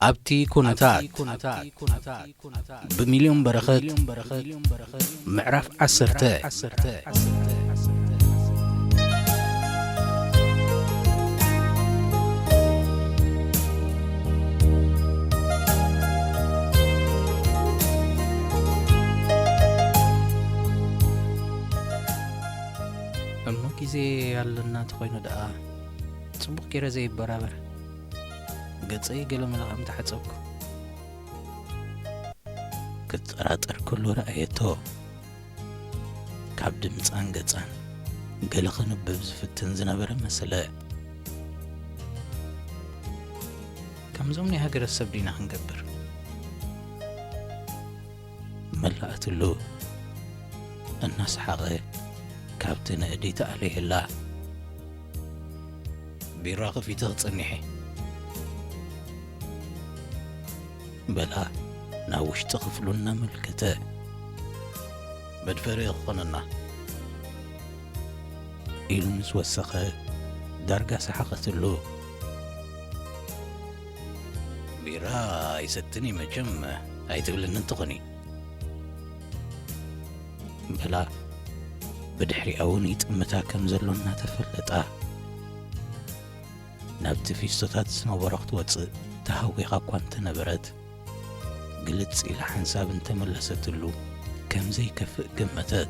ኣብቲ ኩነታት ብሚልዮን በረኸት ምዕራፍ ዓሰርተ። እሞ ግዜ ኣለና እንተኾይኑ ደኣ ጽቡቕ ገይረ ዘይበራበር። ገጸይ ገለ መለ ከም ተሓጸብኩ። ክጠራጠር ከሎ ረኣየቶ። ካብ ድምጻን ገጻን ገለ ከንብብ ዝፍትን ዝነበረ መሰለ። ከምዞም ናይ ሃገረሰብ ዲና ክንገብር? መላእትሉ እናሰሓቐ ካብቲ ንእዲ ተኣለየላ። ቢራ ከፊተ ክጸኒሐ በላ ናብ ውሽጢ ክፍሉ እናመልከተ። መድፈሪ ክኾነና ኢሉ ምስ ወሰኸ ዳርጋ ሰሓቐትሉ። ቢራ ኣይሰትን እየ መቸም ኣይትብልኒ እንትኾኒ በላ ብድሕሪኣ እውን ይጥምታ ከም ዘሎ እናተፈለጣ። ናብቲ ፊስቶታት ዝነበሮ ክትወጽእ ተሃዊኻ እኳ እንተነበረት፣ ግልጽ ኢላ ሓንሳብ እንተመለሰትሉ ከም ዘይከፍእ ገመተት።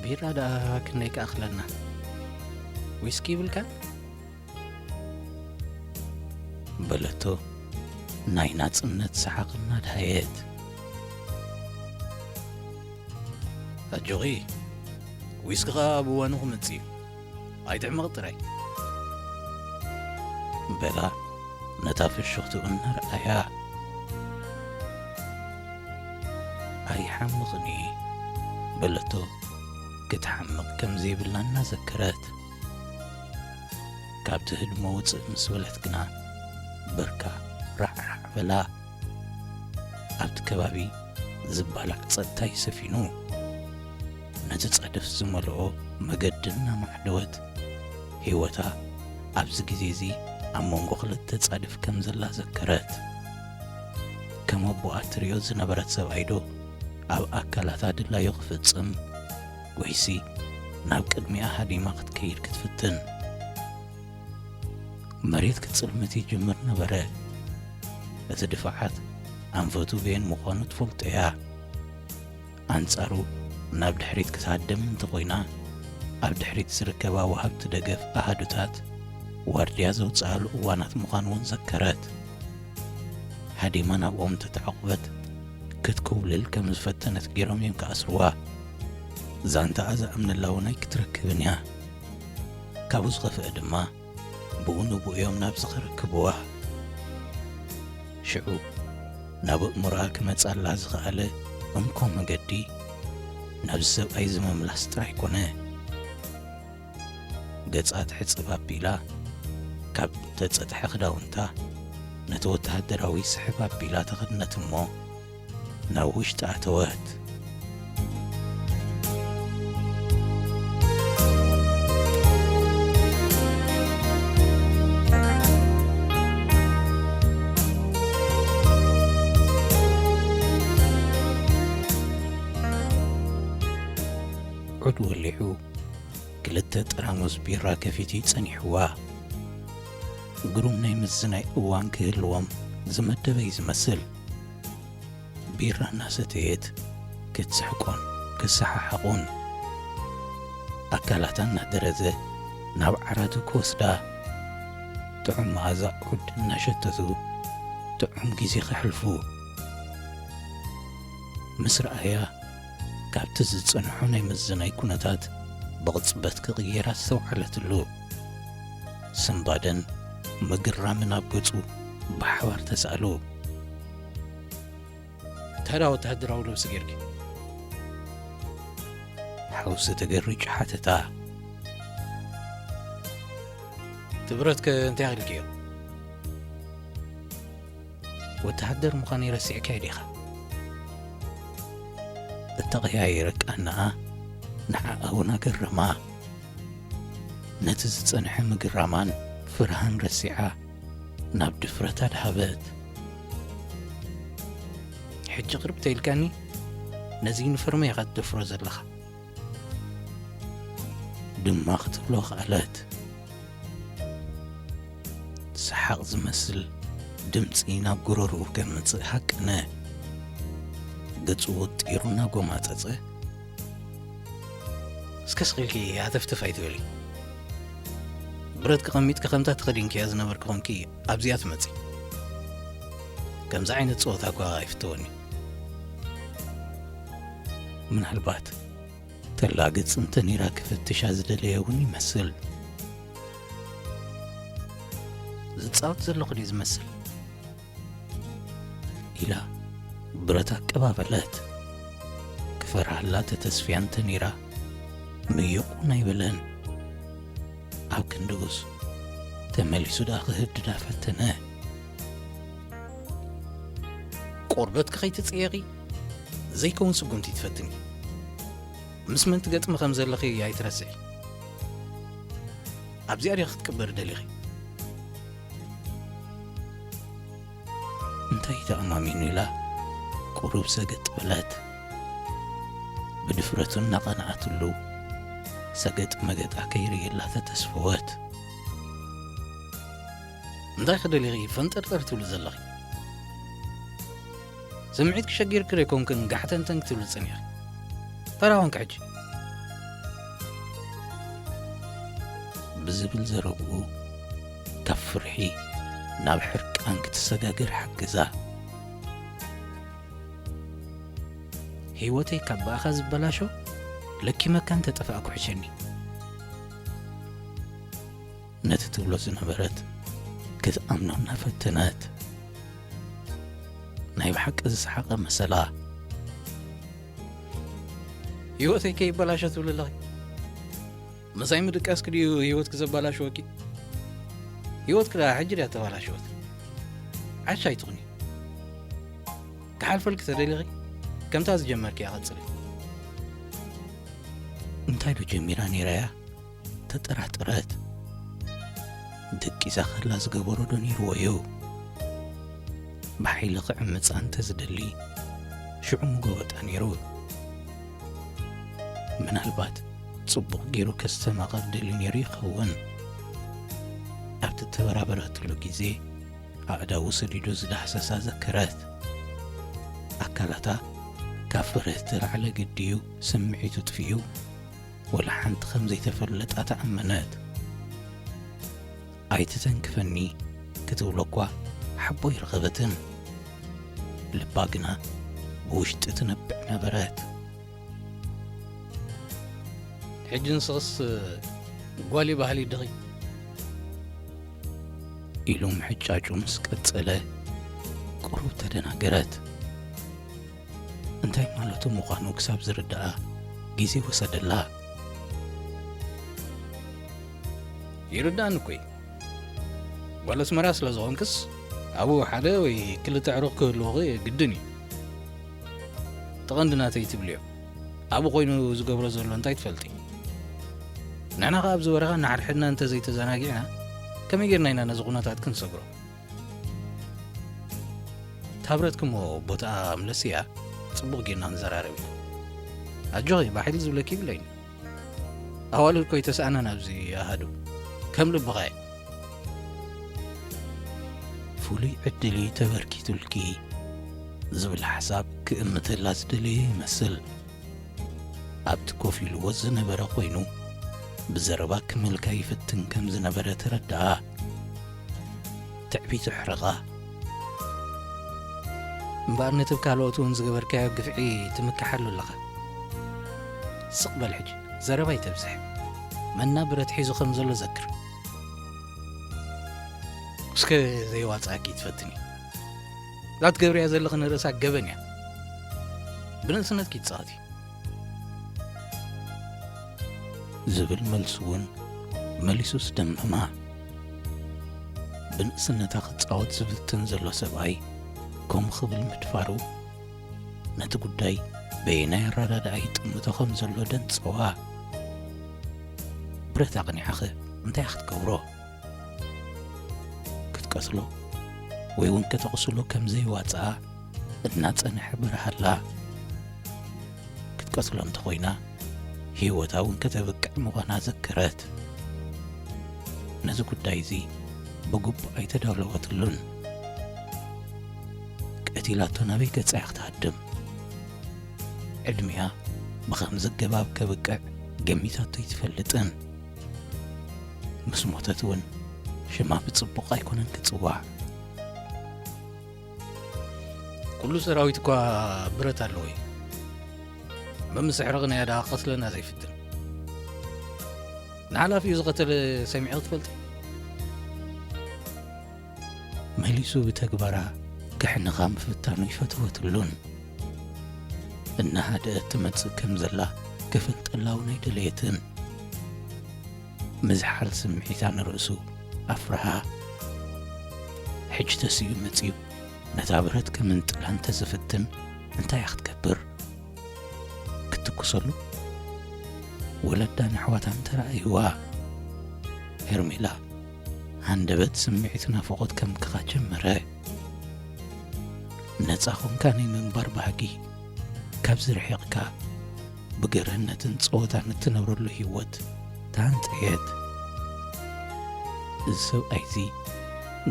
ቢራ ደኣ ክንደይ ክኣኽለና? ዊስኪ ይብልካ? በለቶ ናይ ናጽነት ሰሓቕ እናድሃየት። ኣጆኺ፣ ዊስኪ ኸኣ ኣብ እዋኑ ክመጽእ እዩ። ኣይትሕመቒ ጥራይ። በላ ነታ ፍሽኽትኡ እናረኣያ። ኣይሓምቕን እየ በለቶ ክትሓምቕ ከም ዘይብላ እናዘከረት። ካብቲ ህድሞ ውጽእ ምስ በለት ግና በርካ ራዕራዕ በላ። ኣብቲ ከባቢ ዝባላዕ ጸጥታ እዩ ሰፊኑ። ነቲ ጻድፍ ዝመልኦ መገዲ እናማዕደወት፣ ህይወታ ኣብዚ ግዜ እዚ ኣብ መንጎ ክልተ ጻድፍ ከም ዘላ ዘከረት። ከም ኣቦኣ ትሪኦ ዝነበረት ሰብኣይዶ ኣብ ኣካላታ ድላዩ ክፍጽም ወይሲ ናብ ቅድሚኣ ሃዲማ ክትከይድ ክትፍትን? መሬት ክትጽልምት ይጅምር ነበረ። እቲ ድፋዓት ኣንፈቱ በየን ምዃኑ ትፈልጦ እያ። ኣንጻሩ ናብ ድሕሪት ክትሃድም እንተኾይና፣ ኣብ ድሕሪት ዝርከባ ወሃብቲ ደገፍ ኣሃዱታት ዋርድያ ዘውጽኣሉ እዋናት ምዃኑ እውን ዘከረት። ሃዲማ ናብኦም እንተተዓቑበት፣ ክትኩብልል ከም ዝፈተነት ገይሮም እዮም ክኣስርዋ። ዛንታኣ ዝኣምነላ እውን ኣይክትረክብን እያ። ካብኡ ዝኸፍአ ድማ፣ ብኡ ንብኡ እዮም ናብዚ ከረክብዋ። ሽዑ ናብ ኣእምሮኣ ክመጻላ ዝኸኣለ እንኮ መገዲ ናብዚ ሰብኣይ እዚ ምምላስ ጥራይ ኮነ። ገጻ ትሕጽብ ኣቢላ፣ ካብ ተጸጥሐ ክዳውንታ ነቲ ወተሃደራዊ ስሕብ ኣቢላ ተኸድነት እሞ፣ ናብ ውሽጢ ኣተወት። ዑድ ወሊዑ ክልተ ጠራሙዝ ቢራ ከፊቱ ጸኒሕዋ። ግሩም ናይ ምዝናይ እዋን ክህልዎም ዝመደበ እዩ ዝመስል። ቢራ እናሰተየት ክትስሕቆን ክሰሓሓቑን፣ ኣካላታ እናደረዘ ናብ ዓራቱ ክወስዳ፣ ጥዑም መኣዛ ዑድ እናሸተቱ ጥዑም ግዜ ከሕልፉ። ምስ ረኣያ፣ ካብቲ ዝጸንሖ ናይ ምዝናይ ኩነታት ብቕጽበት ክቕየር ኣስተውዓለትሉ። ስንባደን ምግራምን ኣብ ገጹ ብሓባር ተሳእሉ። እንታይ ደኣ ወተሃደራዊ ልብሲ ጌርኪ? ሓውሲ ተገሪጩ ሓተታ። እቲ ብረትከ እንታይ ኣኺልክዮ? ወተሃደር ምዃነይ ረሲዕካዮ ዲኻ? እተቐያየረ ቃናኣ ንዓኣ እውን ኣገረማ። ነቲ ዝጸንሐ ምግራማን ብርሃን ረሲዓ ናብ ድፍረታ ደሃበት። ሕጂ ቅርብ ተይልካኒ፣ ነዚ ዩኒፎርመይ ኢኻ ትደፍሮ ዘለኻ። ድማ ክትብሎ ከኣለት። ሰሓቕ ዝመስል ድምጺ ናብ ጎረርኡ ከምጽእ ሃቀነ። ገጹ ወጢሩ እናጎማጸጸ፣ እስከ ስቕ ኢልኪ ሃተፍተፍ ኣይትበሊ። ብረት ቀሚጥኪ ከምታ ተኸዲንክያ ዝነበርኪ ኮንኪ ኣብዚኣ ትመጺ። ከምዚ ዓይነት ጸወታ እኳ ኣይፍተወኒ። ምናልባት ተላግጽ እንተ ነይራ ክፍትሻ ዝደለየ እውን ይመስል። ዝጻወት ዘለኹ ድዩ ዝመስል? ኢላ ብረት ኣቀባበለት። ክፈርሃላ ተተስፍያ እንተ ነይራ ምዩቕ ናይ በለን። ኣብ ክንድኡስ ተመሊሱ ደኣ ክህድዳ ፈተነ። ቆርበትኪ ከይትጽየቒ ዘይከውን ስጉምቲ ትፈትኒ። ምስ መን ትገጥሚ ከም ዘለኺ ኣይትረስዒ። ኣብዚኣ ዲኺ ክትቅበሪ ደሊኺ? እንታይ ተኣማሚኑ ኢላ ቁሩብ ሰገጥ በለት። ብድፍረቱ እናቐንኣትሉ ሰገጥ መገጣ ከይርእየላ ተተስፈወት። እንታይ ክደሊኺ ፈንጠርጠር ትብሊ ዘለኺ? ስምዒት ክሸጊርኪ ዶ ኣይኮንክን ጋሕተንተን ክትብሊ ጸኒሕኪ? ተራ ኮንኪ ሕጂ። ብዝብል ዘረብኡ ካብ ፍርሒ ናብ ሕርቃን ክትሰጋገር ሓገዛ። ህይወተይ ካብ ብኣኻ ዝበላሾ ለኪመካ እንተጠፋእኩ ሕሸኒ። ነቲ ትብሎ ዝነበረት ክትኣምኖ እናፈተነት፣ ናይ ብሓቂ ዝሰሓቐ መሰላ። ህይወተይ ከይበላሾ ትብሊ ኣለኺ? ምሳይ ምድቃስኪ ድዩ ህይወትኪ ዘበላሽወኪ? ህይወትኪ ደኣ ሕጂ ድያ ተበላሸወት? ዓሻ ኣይትኹኒ። ክሓልፈልኪ ተደሊኺ፣ ከምታ ዝጀመርክያ ቀጽሊ። እንታይ ዶ ጀሚራ ነይራ እያ? ተጠራጠረት። ደቂሳ ከላ ዝገበሮ ዶ ነይርዎ እዩ? ብሓይሊ ክዕምጻ እንተ ዝደሊ፣ ሽዑ ምጎበጣ ነይሩ። ምናልባት ጽቡቕ ገይሩ ከስተማቕር ደልዩ ነይሩ ይኸውን። ኣብቲ ተበራበረትሉ ግዜ፣ ኣእዳዉ ሰዲዱ ዝዳህሰሳ ዘከረት። ኣካላታ ካብ ፍርህቲ ላዕሊ ግድዩ ስምዒቱ ጥፊኡ፣ ወላ ሓንቲ ከም ዘይተፈለጣ ተኣመነት። "ኣይትተንክፈኒ" ክትብሎ እኳ ሓቦ ኣይረኸበትን። ልባ ግና ብውሽጢ ትነብዕ ነበረት። "ሕጂ ንስኽስ ጓል ይበሃል ድኺ?" ኢሉ ምሕጫጩ ምስ ቀጸለ፣ ቁሩብ ተደናገረት። እንታይ ማለቱ ምዃኑ ክሳብ ዝርድኣ ግዜ ወሰደላ። "ይርድኣኒ እኮ እዩ። ጓል ኣስመራ ስለ ዝኾንክስ፣ ኣብኡ ሓደ ወይ ክልተ ኣዕሩኽ ክህልዉኺ ግድን እዩ። እቲ ቀንዲ ናተይ ትብልዮ፣ ኣብኡ ኮይኑ ዝገብሮ ዘሎ እንታይ ትፈልጢ? ንሕና ኸኣ ኣብዚ በረኻ እናሓድሐድና እንተ ዘይተዘናጊዕና፣ ከመይ ጌርና ኢና ነዚ ኩነታት ክንሰግሮ? እታ ብረትኪ እሞ ቦታኣ ምለስያ፣ ጽቡቕ ጌርና ክንዘራረብ ኢና። ኣጆኺ፣ ባሕሊ ዝብለኪ ይብለይን። ኣዋልድ እኮ ኣይተስኣናን ኣብዚ ኣሃዱ። ከም ልብኻ እየ." "ፍሉይ ዕድል እዩ ተበርኪቱልኪ" ዝብል ሓሳብ ክእምተላ ዝደለየ ይመስል። ኣብቲ ኮፍ ኢልዎ ዝነበረ ኮይኑ፣ ብዘረባ ክምልካ ይፍትን ከም ዝነበረ ተረድኣ። ትዕቢት ኣሕረቓ። "እምበኣር ነቲ ብ ካልኦት እውን ዝገበርካዮ ግፍዒ ትምክሓሉ ኣለኻ። ስቕ በል ሕጂ፣ ዘረባ ኣይተብዝሕ። መና ብረት ሒዙ ከም ዘሎ ዘክር። እስከ ዘይዋጽኣኪ ትፈትኒ? እዛ ትገብርያ ዘለኺ ንርእሳ ገበን እያ። ብንእስነትኪ ትጻወቲ" ዝብል መልሲ እውን መሊሱ ስደመማ። ብንእስነታ ክጻወት ዝፍትን ዘሎ ሰብኣይ ከምኡ ክብል ምድፋሩ፣ ነቲ ጉዳይ በየናይ ኣረዳድኣ ይጥምቶ ከም ዘሎ ደንጸዋ። "ብረት ኣቕኒዓኸ እንታይ ክትገብሮ?" ክትቀትሎ ወይ እውን ከተቕስሎ ከም ዘይዋጽኣ እናጸንሐ በርሃላ። ክትቀትሎ እንተኾይና፣ ህይወታ እውን ከተብቅዕ ምዃና ዘከረት። ነዚ ጉዳይ እዚ ብግቡእ ኣይተዳለወትሉን። ቀቲላቶ ናበይ ገጻ እያ ክትሃድም? ዕድሚኣ ብኸምዚ ኣገባብ ከብቅዕ ገሚታቶ ኣይትፈልጥን። ምስ ሞተት እውን ሽማ ብጽቡቕ ኣይኮነን ክጽዋዕ። ኩሉ ሰራዊት እኳ ብረት ኣለዎ እዩ። መምስሕርቕ ናይ ኣደኣ ክቐትለና ዘይፍትን። ንሓላፊኡ ዝቐተለ ሰሚዐ ክትፈልጢ? መሊሱ ብተግባራ ከሕንኻ ምፍታኑ ይፈተወትሉን። እናሃደአት ትመጽእ ከም ዘላ ክፈልጠላ እውን ኣይደለየትን። ምዝሓል ስምዒታ ንርእሱ ኣፍርሃ። ሕጂ ተስኡ መጺኡ ነታ ብረት ክምንጥላ እንተዝፍትን እንታይ እያ ክትገብር? ክትትኩሰሉ? ወለዳን ኣሕዋታን ተራእይዋ። ሄርሜላ ሃንደበት ስምዒት ናፍቖት ከምክኻ ጀመረ። ነጻ ኾንካ ናይ ምንባር ባህጊ ካብዚ ርሒቕካ ብግርህነትን ጸወታን እትነብረሉ ህይወት ተሃንጸየት። እዚ ሰብኣይ እዚ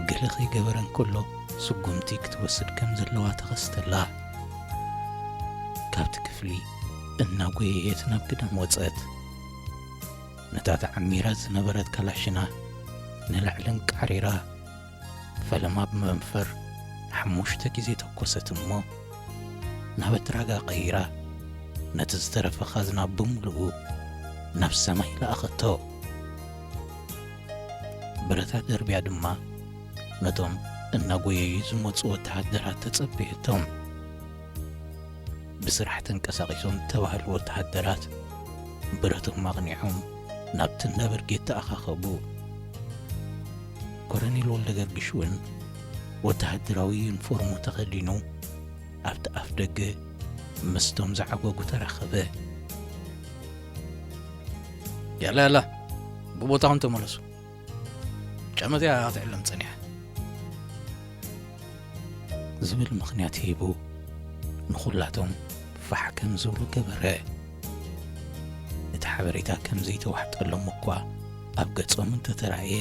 ገለ ከይገበረ እንከሎ ስጉምቲ ክትወስድ ከም ዘለዋ ተኸስተላ። ካብቲ ክፍሊ እናጎየየት ናብ ግዳም ወጸት። ነታ ተዓሚራ ዝነበረት ካላሽና ንላዕልን ቃሪራ ፈለማ ብመንፈር ሓሙሽተ ግዜ ተኮሰት እሞ ናብ ኣትራጋ ቀይራ ነቲ ዝተረፈ ኻዝና ብምሉኡ ናብ ሰማይ ለኣኸቶ። ብረታ ደርብያ ድማ ነቶም እናጎየዩ ዝመጹ ወተሃደራት ተጸበየቶም። ብስራሕ ተንቀሳቒሶም ዝተባህሉ ወተሃደራት ብረቶም ኣቕኒዖም ናብቲ እንዳ ብርጌድ ተኣኻኸቡ። ኮረኔል ወልደገርግሽ እውን ወተሃደራዊ ዩኒፎርሙ ተኸዲኑ ኣብቲ ኣፍ ደገ ምስቶም ዝዓገጉ ተራኸበ። ያላ ያላ፣ ብቦታኹም ተመለሱ። ጨመት እያ ትዕለም ጸኒሓ። ዝብል ምኽንያት ሂቡ ንኹላቶም ፋሕ ከም ዝብሉ ገበረ። እቲ ሓበሬታ ከም ዘይተዋሕጠሎም እኳ ኣብ ገጾም እንተተራእየ፣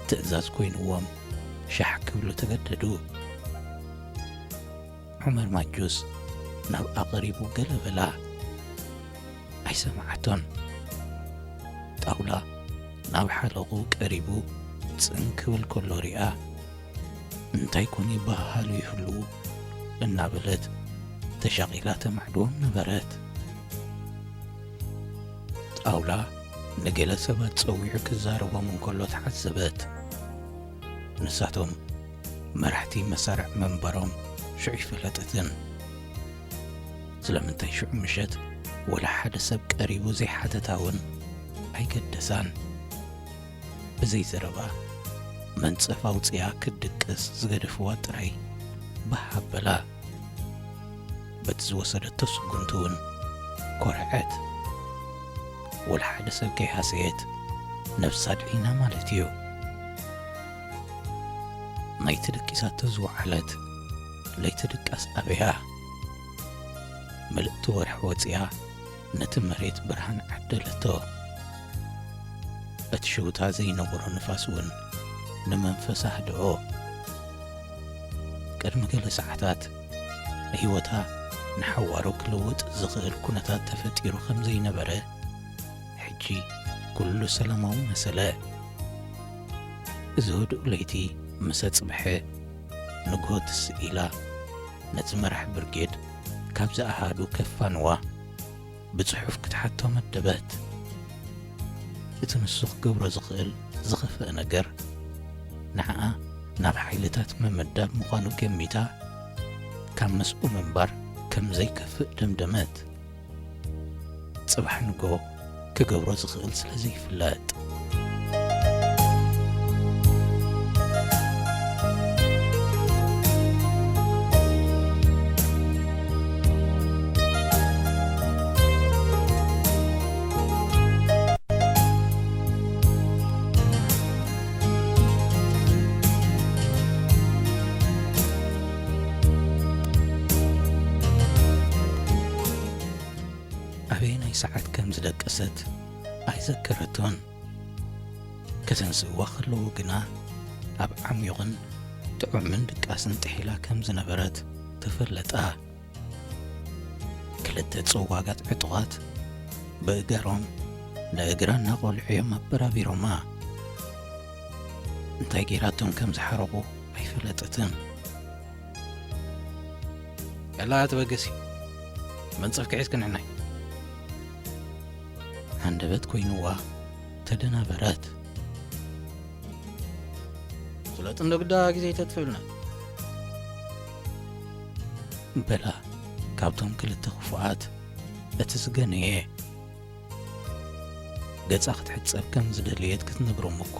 ትእዛዝ ኮይንዎም ሻሕ ክብሉ ተገደዱ። ዑመር ማጁስ ናብኣ ቀሪቡ ገለ በላ። ኣይሰማዓቶን። ጣውላ ናብ ሓለቑ ቀሪቡ ጽን ክብል ከሎ ሪኣ፣ "እንታይ ኮን ይበሃሃሉ ይህልዉ?" እናበለት ተሻቒላ ተማዕድዎም ነበረት። ጣውላ ንገለ ሰባት ጸዊዑ ክዛረቦም እንከሎ ተዓዘበት። ንሳቶም መራሕቲ መሳርዕ ምንባሮም ሽዑ ይፈለጠትን። ስለምንታይ ሽዑ ምሸት ወላ ሓደ ሰብ ቀሪቡ ዘይሓተታ እውን ኣይገደሳን። ብዘይ ዘረባ መንጸፍ ኣውጺኣ ክትድቅስ ዝገደፍዋ ጥራይ ባህ ኣበላ። በቲ ዝወሰደቶ ስጉምቲ እውን ኮርዐት። ወላ ሓደ ሰብ ከይሃሰየት ነብሳ ድሒና ማለት እዩ። ናይቲ ደቂሳቶ ዝወዓለት ለይቲ ድቃስ ኣበያ። ምልእቲ ወርሒ ወጺኣ ነቲ መሬት ብርሃን ዓደለቶ። እቲ ሽውታ ዘይነበሮ ንፋስ እውን ንመንፈሳ ኣህድኦ። ቅድሚ ገለ ሰዓታት ህይወታ ንሓዋሩ ክልውጥ ዝኽእል ኩነታት ተፈጢሩ ከም ዘይነበረ ሕጂ ኩሉ ሰላማዊ መሰለ። እዚ ህዱእ ለይቲ ምስ ኣጽብሐ፣ ንግሆ ትስእ ኢላ ነቲ መራሕ ብርጌድ ካብዚ ኣሃዱ ከፋንዋ ብጽሑፍ ክትሓቶ መደበት። እቲ ንሱ ክገብሮ ዝኽእል ዝኸፍአ ነገር፣ ንዓኣ ናብ ሓይልታት ምምዳብ ምዃኑ ገሚታ፣ ካብ ምስኡ ምንባር ከም ዘይከፍእ ደምደመት። ጽባሕ ንግሆ ክገብሮ ዝኽእል ስለ ዘይፍለጥ። ሰዓት ከም ዝደቀሰት ኣይዘከረቶን። ከተንስእዋ ከለዉ ግና ኣብ ዓሚቑን ጥዑምን ድቃስን ጥሒላ ከም ዝነበረት ተፈለጣ። ክልተ ጸዋጋት ዕጡቓት ብእገሮም ንእግራ እናቖልዑ እዮም ኣበራቢሮማ። እንታይ ገይራቶም ከም ዝሓረቑ ኣይፈለጠትን። ያላ ተበገሲ፣ መንጸፍኪ ሒዝኪ ንዕናይ። ሃንደበት ኮይንዋ ተደናበረት። ስለ ጥንዶ ግዳ ግዜ ተጥፍእልና። በላ ካብቶም ክልተ ክፉኣት እቲ ዝገነየ። ገጻ ክትሕጸብ ከም ዝደለየት ክትነግሮም እኳ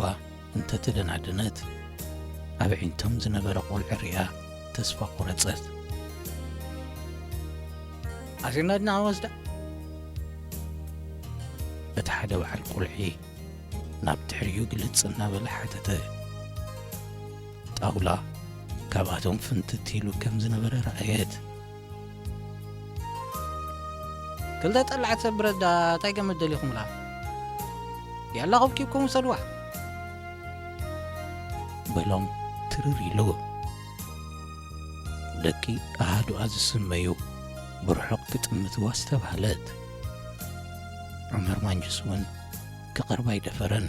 እንተተደናደነት፣ ኣብ ኣዒንቶም ዝነበረ ቁልዒ ሪኣ ተስፋ ቆረጸት። ኣሲርና ድና ወስዳ። እቲ ሓደ በዓል ቁልዒ ናብ ድሕሪኡ ግልጽ እናበለ ሓተተ። ጣውላ ካብኣቶም ፍንትት ኢሉ ከም ዝነበረ ረኣየት። ክልተ ጠላዕቲ ሰብ ብረት ዳ እንታይ ገመድ ደሊኹምላ? ያላ ከብኪብኩም ውሰድዋ። በሎም ትርር ኢሉ። ደቂ ኣሃዱኣ ዝስመዩ ብርሑቕ ክጥምትዋ ኣስተብሃለት። ዑመር ማንጁስ እውን ክቐርባ ኣይደፈረን።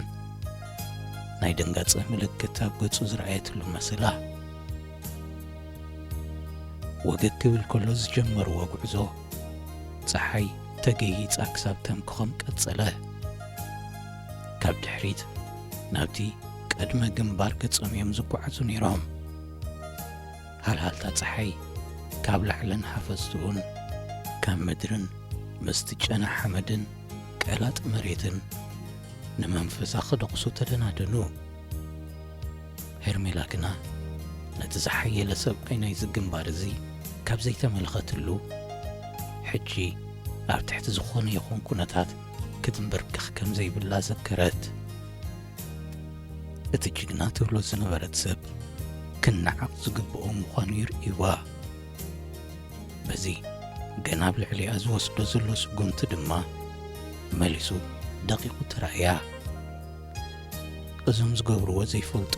ናይ ደንጋጸ ምልክት ኣብ ገጹ ዝረኣየትሉ መሰላ። ወገግ ክብል ከሎ ዝጀመርዎ ጉዕዞ፣ ጸሓይ ተገይጻ ክሳብ ተምክኾም ቀጸለ። ካብ ድሕሪት ናብቲ ቅድመ ግንባር ገጾም እዮም ዝጓዓዙ ነይሮም። ሃልሃልታ ጸሓይ ካብ ላዕልን ሓፈስቱኡን፣ ካብ ምድርን ምስቲ ጨና ሓመድን ቀላጥ መሬትን ንመንፈሳ ክደቕሱ ተደናደኑ። ሄርሜላ ግና ነቲ ዝሓየለ ሰብኣይ ናይዚ ግንባር እዚ ካብ ዘይተመልኸትሉ፣ ሕጂ ኣብ ትሕቲ ዝኾነ ይኹን ኩነታት ክትንበርከኽ ከም ዘይብላ ዘከረት። እቲ ጅግና ትብሎ ዝነበረት ሰብ ክነዓቕ ዝግብኦ ምዃኑ ይርእይዋ። በዚ ገና ኣብ ልዕሊኣ ዝወስዶ ዘሎ ስጉምቲ ድማ መሊሱ ደቂቑ ተራእያ። እዞም ዝገብርዎ ዘይፈልጡ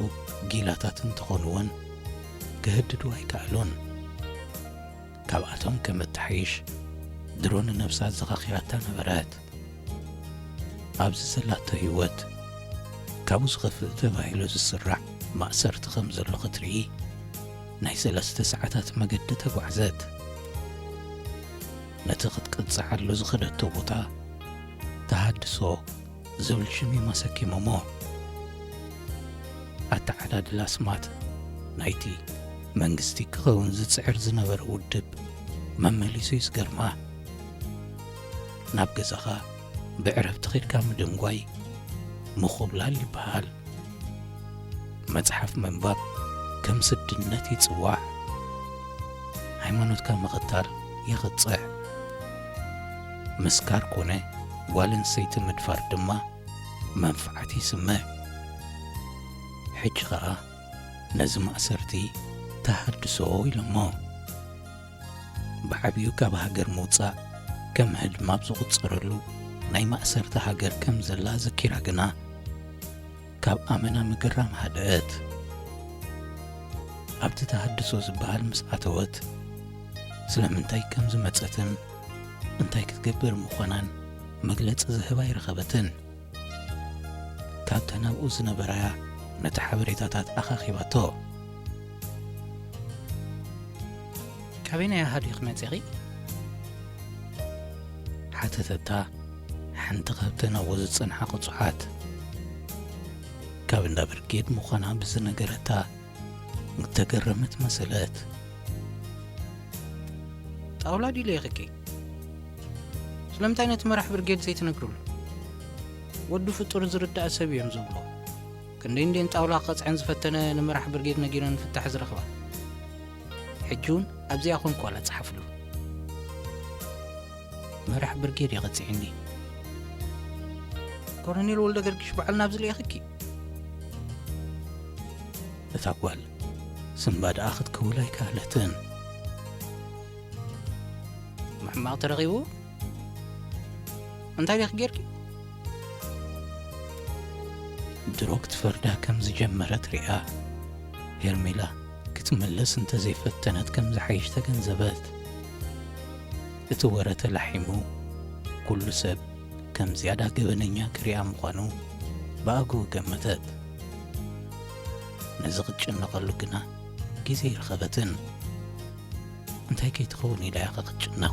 ጊላታት እንተኾኑ እውን ክህድዱ ኣይከኣሉን። ካብኣቶም ከም እትሓይሽ ድሮ ንነብሳ ኣዘኻኺራታ ነበረት። ኣብዚ ዘላቶ ህይወት ካብኡ ዝኸፍእ ተባሂሉ ዝስራዕ ማእሰርቲ ከም ዘሎ ክትርኢ ናይ ሰለስተ ሰዓታት መገዲ ተጓዕዘት። ነቲ ክትቅጻዓሉ ዝኸደቶ ቦታ ተሃድሶ ዝብል ሽም እዮም ኣሰኪሞሞ። ኣተዓዳድላ ኣስማት ናይቲ መንግስቲ ክኸውን ዝጽዕር ዝነበረ ውድብ መመሊሱ እዩ ዝገርማ። ናብ ገዛኻ ብዕረፍቲ ኸድካ ምድንጓይ ምኹብላል ይበሃል። መጽሓፍ ምንባብ ከም ስድነት ይጽዋዕ። ሃይማኖትካ ምኽታል የኽጽዕ። ምስካር ኮነ ጓል ኣንስተይቲ ምድፋር ድማ መንፍዓት ይስምዕ። ሕጂ ኸኣ ነዚ ማእሰርቲ ተሃድሶ ኢሎሞ። ብዓቢኡ ካብ ሃገር ምውጻእ ከም ህድም ኣብ ዝቑጸረሉ ናይ ማእሰርቲ ሃገር ከም ዘላ ዘኪራ ግና፣ ካብ ኣመና ምግራም ሃደአት። ኣብቲ ተሃድሶ ዝበሃል ምስ ኣተወት፣ ስለምንታይ ከም ዝመጸትን እንታይ ክትገብር ምዃናን መግለጺ ዝህብ ኣይረኸበትን። ካብተን ኣብኡ ዝነበራያ ነቲ ሓበሬታታት ኣኻኺባቶ። "ካበይ ናይ ኣሃዱ ኢኺ መጺኺ?" ሓተተታ ሓንቲ ካብተን ኣብኡ ዝጸንሓ ቅጹዓት። ካብ እንዳ ብርጌድ ምዃና ብዝነገረታ ዝተገረመት መሰለት። "ጣውላ ድዩ ልኢኽኪ? ስለምንታይ ነቲ መራሕ ብርጌድ ዘይትነግርሉ? ወዱ ፍጡር ዝርዳእ ሰብ እዮም ዝብሎ። ክንደይ እንዴን ጣውላ ክቐጽዐን ዝፈተነ ንመራሕ ብርጌድ ነጊረን ፍታሕ ዝረኽባ። ሕጂ እውን ኣብዚኣ ኮንኩ ዋላ ጸሓፍሉ። መራሕ ብርጌድ እየ ቀጺዕኒ። ኮሎኔል ወልደ ገርጊሽ ባዕሉ ናብዚ ልኢኽኪ?" እታ ጓል ስምባ ደኣ ክትክውል ኣይከኣለትን። "ምሕማቕ ተረኺቡ?" እንታይ ዲኺ ጌርኪ? ድሮ ክትፈርዳ ከም ዝጀመረት ሪኣ፣ ሄርሜላ ክትምለስ እንተዘይፈተነት ከም ዝሓይሽ ተገንዘበት። እቲ ወረ ተላሒሙ፣ ኩሉ ሰብ ከም ዝያዳ ገበነኛ ክሪኣ ምዃኑ ብኣግኡ ገመተት። ነዚ ክትጭነቐሉ ግና ግዜ ይረኸበትን። እንታይ ከይትኸውን ኢላ ኢኻ ክትጭነቕ?